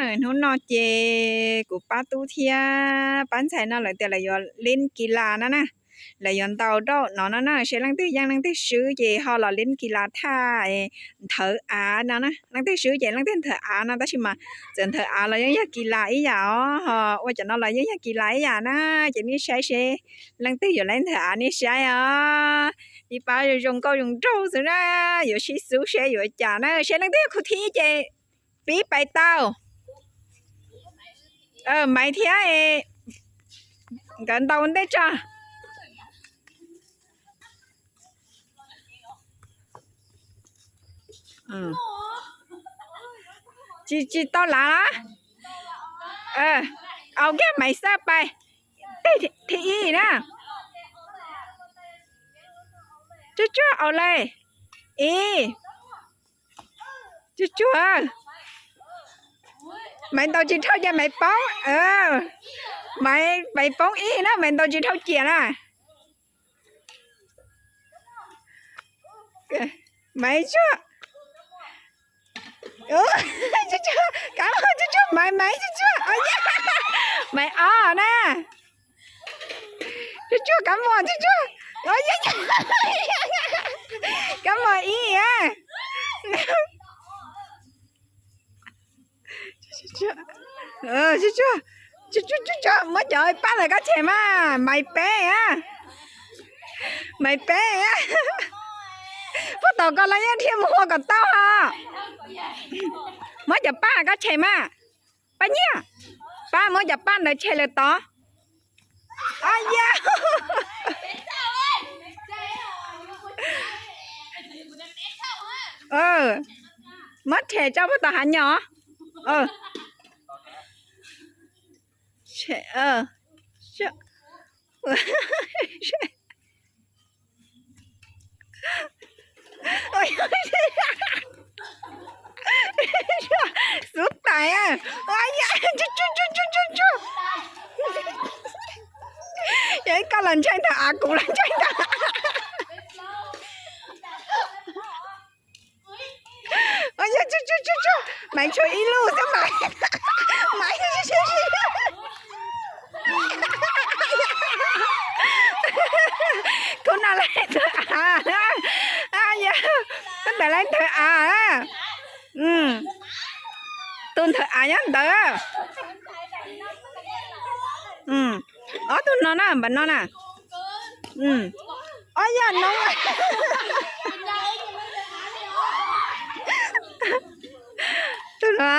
Hnub no ces kuv pab tub thiab pab ntxhais no lawv tias lawv yuav leb kis las no na. Lawv yuav ntaus rau no no na, seb leej twg yeej leej twg swb ces ho los leb kis las thaj nthawv av no na. Leej twg swb ces leej twg nthawv av no, tab sis mas txawm nthawv av los yeej yog kis las ib yam os, ho ua cov no los yeej yog kis las ib yam na. Ces nej saib seb leej twg yuav leb nthawv av, nej saib os. Ib pab zoo nkauj zoo nraug xwb na, yuav sib xub seb yuav cas na, seb leej twg yog khub thib ces pib pais tau. Maiv thiab nkawd ntaus ntej tso. Tsis, tsis tau lav los? Au kiag Maiv xab pais, thib ib na. Tsuag tsuag au le. Ib, tsuag tsuag. Maiv ntaus tsis dhau ces Maiv poob. Maiv, Maiv poob ib na, Maiv ntaus tsis dhau ciam na. Maiv tsuag. Tsuag tsuag, kab mos tsuag tsuag, Maiv, Maiv tsuag tsuag. Maiv ob na. Tsuag tsuag, kab mos tsuag tsuag. Kab mos ib a. Tsuag tsuag, muab cov paj ntawm koj tshem mas, Maiv peb a. Maiv peb a. Puag tom ko los yeej dhia mus hua kom tau os. Muab cov paj koj tshem mas. Paj Nyiaj, pab muab cov paj ntawd tshem lawm tod. Muab tshem tso puag tom hav nyom. Xub tais. Yog ib koj los ntshai ntawm av, kuv los ntshai ntawm av. Tsuag tsuag tsuag, Maiv tshuav ib lub xwb Maiv. Maiv, khub no lawv thawv av, ntawd lawv thawv av. Tus nthawv av nyob ntawd. Ob tug no na, npam no na. Ob yam no. Tus no.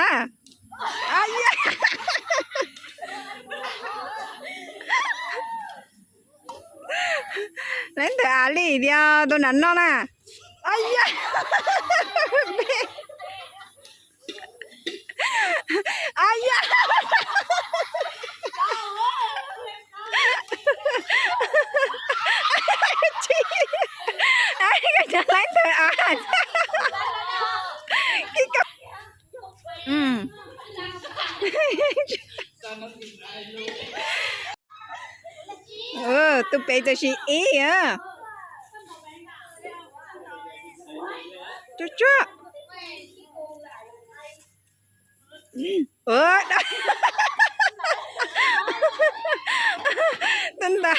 Lawv ntawm av li tias tus nram no na. Ab yam. Koj cov laib ntawd av. Tus pem tam sim ib. Tsuag tsuag. Tus ntawd,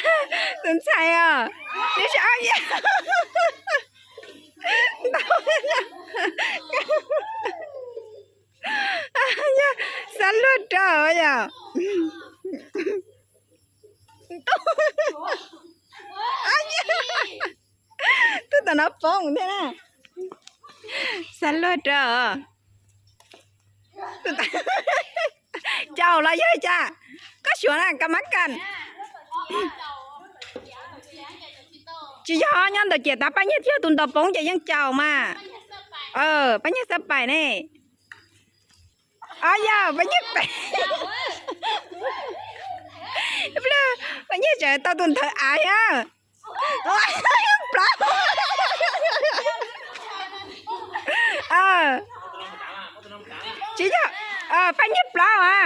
tus ntxhais os. Neb sab ab yam. Ntau. Yog xav luag rau yom. Tus tom no poob thiab na. Xav luag rau. Caum los yog cas? Koj xyuas na, kab mab kas. Tsis yog, nyob ntawm ciam tab Paj Nyiag thiab, tus ntaus poob ces yeej caum mas. Paj Nyiag xab pais ne. Ab yam, Paj Nyiag pem. Paj Nyiag tseem tau tus nthawv av thiab. Plaub. Tsis yog, Paj Nyiag plaub a.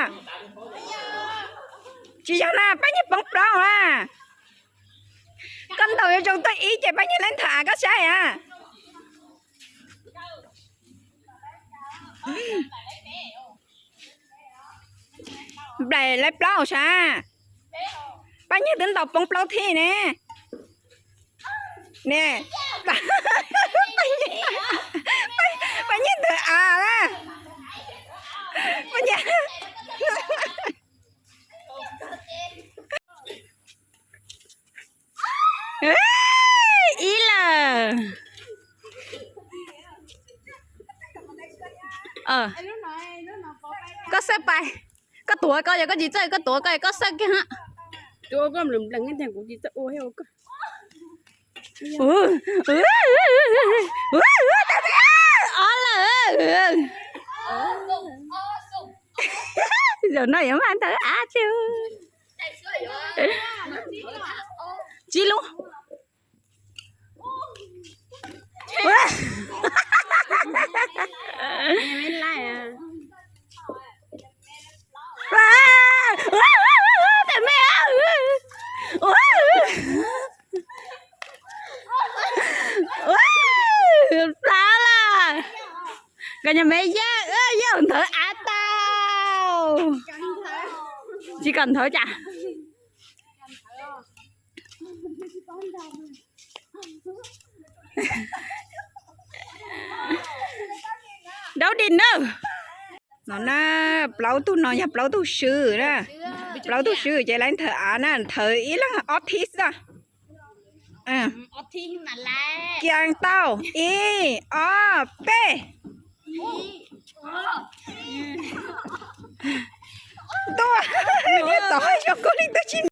Tsis yog na, Paj Nyiag poob plaub a. Koj ntaus yuav zoo tuaj ib ces Paj Nyiag lawv nthawv av koj saib a. Plaub, lawv plaub sav. Paj Nyiag twb ntaus poob plaub thib ne. Ne. Paj Nyiag ntawd av na. Paj Nyiag. Ib lawm. Koj xawb pais. Koj tuav koj, yog koj tsis txawj koj tuav koj, koj xawb kiag. Ob lawm. Zaum no yuav mag ntawd av tiag. Tsib lub. Plaub lawm. Koj nyuag me yaj, yaj ntawd av tau. Tsis kom ntawd cas. Daub di nawb. No na, plaub tug no yog plaub tug swm na. Plaub tug swm ces lawv nthawv av na, nthawv ib leeg ob thib xwb. Kiag tau, ib, ob, peb. Tuaj, tau xyov koj li twb tsis